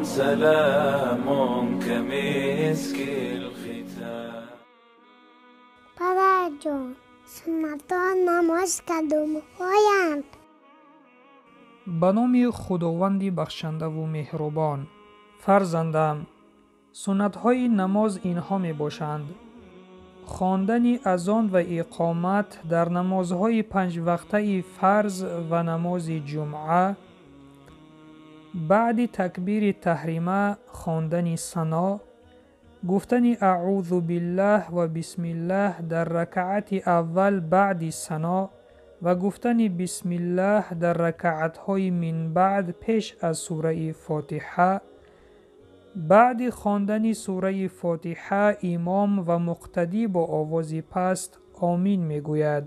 سلام كمسك الختام. падарҷон, суннатҳои намоз кадомҳоянд? Ба номи Худованди бахшандаву меҳрубон. Фарзандам, суннатҳои намоз инҳо мебошанд: хондани азон ва иқомат дар намозҳои панҷвақтаи фарз ва намози ҷумъа, баъди такбири таҳрима хондани сано, гуфтани аъузу биллаҳ ва бисмиллаҳ дар ракаати аввал баъди сано ва гуфтани бисмиллаҳ дар ракаатҳои минбаъд пеш аз сураи Фотиҳа. Баъди хондани сураи Фотиҳа имом ва муқтадӣ бо овози паст омин мегӯяд.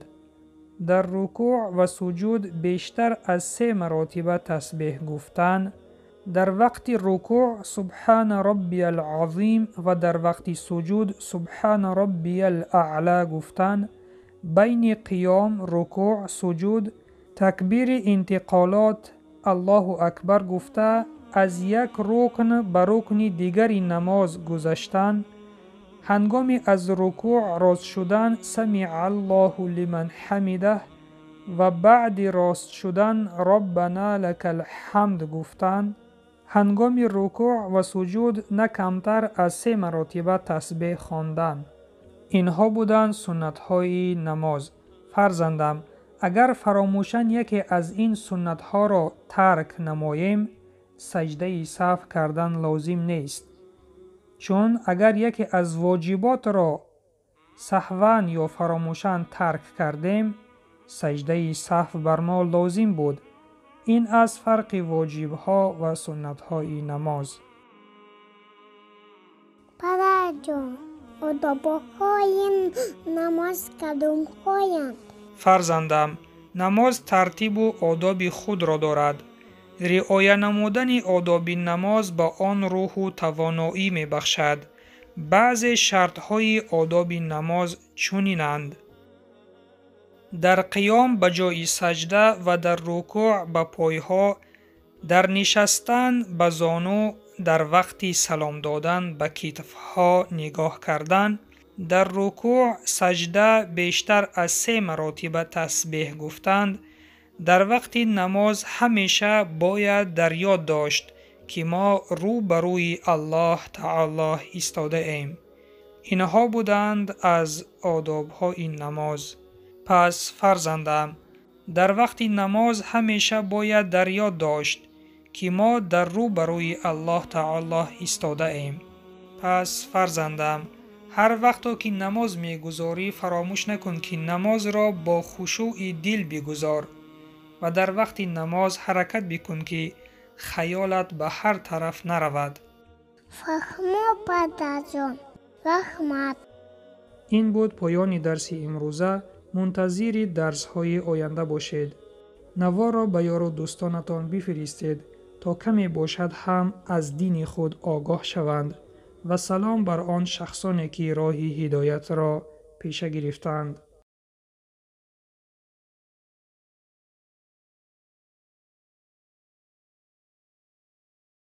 Дар рукӯъ ва суҷуд бештар аз се маротиба тасбеҳ гуфтан, дар вақти рукӯъ субҳана роббия алазим ва дар вақти суҷуд субҳана роббия алаъла гуфтан, байни қиём, рукӯъ, суҷуд такбири интиқолот Аллоҳу акбар гуфта аз як рукн ба рукни дигари намоз гузаштан, ҳангоми аз рукӯъ рост шудан самиа Аллоҳу лиман ҳамидаҳ ва баъди рост шудан роббана лакал ҳамд гуфтан, ҳангоми рукӯъ ва суҷуд на камтар аз се маротиба тасбеҳ хондан. Инҳо буданд суннатҳои намоз. Фарзандам, агар фаромӯшан яке аз ин суннатҳоро тарк намоем, саҷдаи саҳв кардан лозим нест, чун агар яке аз воҷиботро саҳван ё фаромӯшан тарк кардем, саҷдаи саҳв бар мо лозим буд. Ин аз фарқи воҷибҳо ва суннатҳои намоз. Падарҷон, одобҳои намоз кадомҳоянд? Фарзандам, намоз тартибу одоби худро дорад. Риоя намудани одоби намоз ба он рӯҳу тавоноӣ мебахшад. Баъзе шартҳои одоби намоз чунинанд: дар қиём ба ҷои саҷда ва дар рукӯъ ба пойҳо, дар нишастан ба зону, дар вақти салом додан ба китфҳо нигоҳ кардан, дар рукӯъ, саҷда бештар аз се маротиба тасбеҳ гуфтанд. Дар вақти намоз ҳамеша бояд дар ёд дошт, ки мо рӯ ба рӯи Аллоҳ таоло истодаем. Инҳо буданд аз одобҳои намоз. Пас фарзандам, дар вақти намоз ҳамеша бояд дар ёд дошт, ки мо дар рӯ ба рӯи Аллоҳ таоло истодаем. Пас фарзандам, ҳар вақто ки намоз мегузорӣ, фаромӯш накун, ки намозро бо хушӯи дил бигузор ва дар вақти намоз ҳаракат бикун, ки хаёлат ба ҳар тараф наравад. Фаҳмо, падарҷон, раҳмат. Ин буд поёни дарси имрӯза. Мунтазири дарсҳои оянда бошед. Наворро ба ёру дӯстонатон бифиристед, то каме бошад ҳам аз дини худ огоҳ шаванд. Ва салом бар он шахсоне, ки роҳи ҳидоятро пеша гирифтанд.